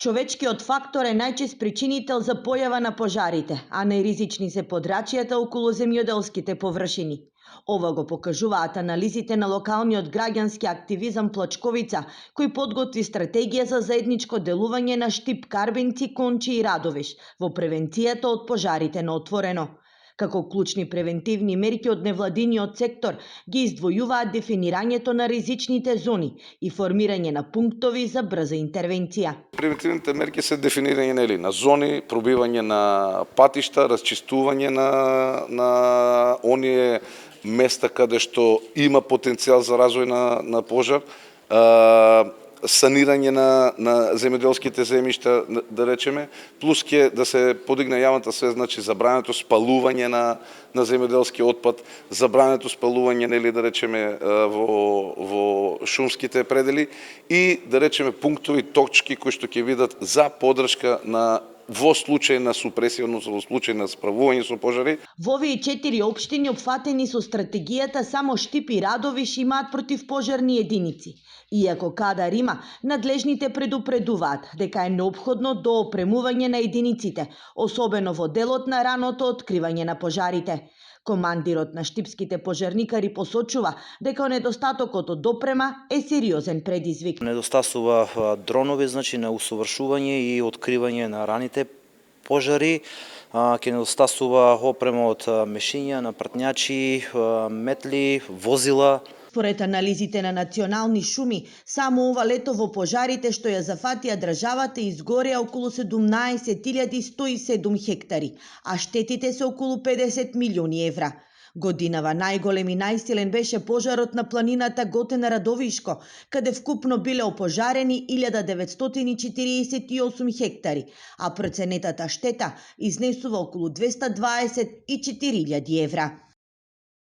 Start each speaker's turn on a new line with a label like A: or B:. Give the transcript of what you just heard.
A: Човечкиот фактор е најчест причинител за појава на пожарите, а најризични се подрачјата околу земјоделските површини. Ова го покажуваат анализите на локалниот граѓански активизам Плачковица, кој подготви стратегија за заедничко делување на Штип, Карбенци, Кончи и Радовиш во превенцијата од пожарите на отворено. Како клучни превентивни мерки од невладиниот сектор ги издвојуваат дефинирањето на ризичните зони и формирање на пунктови за брза интервенција.
B: Превентивните мерки се дефинирање на зони, пробивање на патишта, расчистување на оние места каде што има потенцијал за развој на пожар, санирање на земјоделските земјишта, да речеме, плюс ке да се подигне јавната свест, значи забрането спалување на земјоделски отпад, забрането спалување, нели да речеме, во шумските предели и да речеме пунктови, точки кои што ќе видат за поддршка во случај на супресија, односно во случај на справување со пожари.
A: Во овие 4 општини опфатени со стратегијата само Штип и Радовиш имаат противпожарни единици. Иако кадар има, надлежните предупредуваат дека е неопходно доопремување на единиците, особено во делот на раното откривање на пожарите. Командирот на штипските пожарникари посочува дека недостатокот од допрема е сериозен предизвик.
C: Недостасува дронови, значи на усовршување и откривање на раните пожари, ќе недостасува опрема од мешиња, напртњачи, метли, возила.
A: Според анализите на национални шуми, само ова лето во пожарите што ја зафатија државата изгореа околу 17.107 хектари, а штетите се околу 50 милиони евра. Годинава најголем и најсилен беше пожарот на планината Готен Радовишко, каде вкупно биле опожарени 1948 хектари, а проценетата штета изнесува околу 224.000 евра.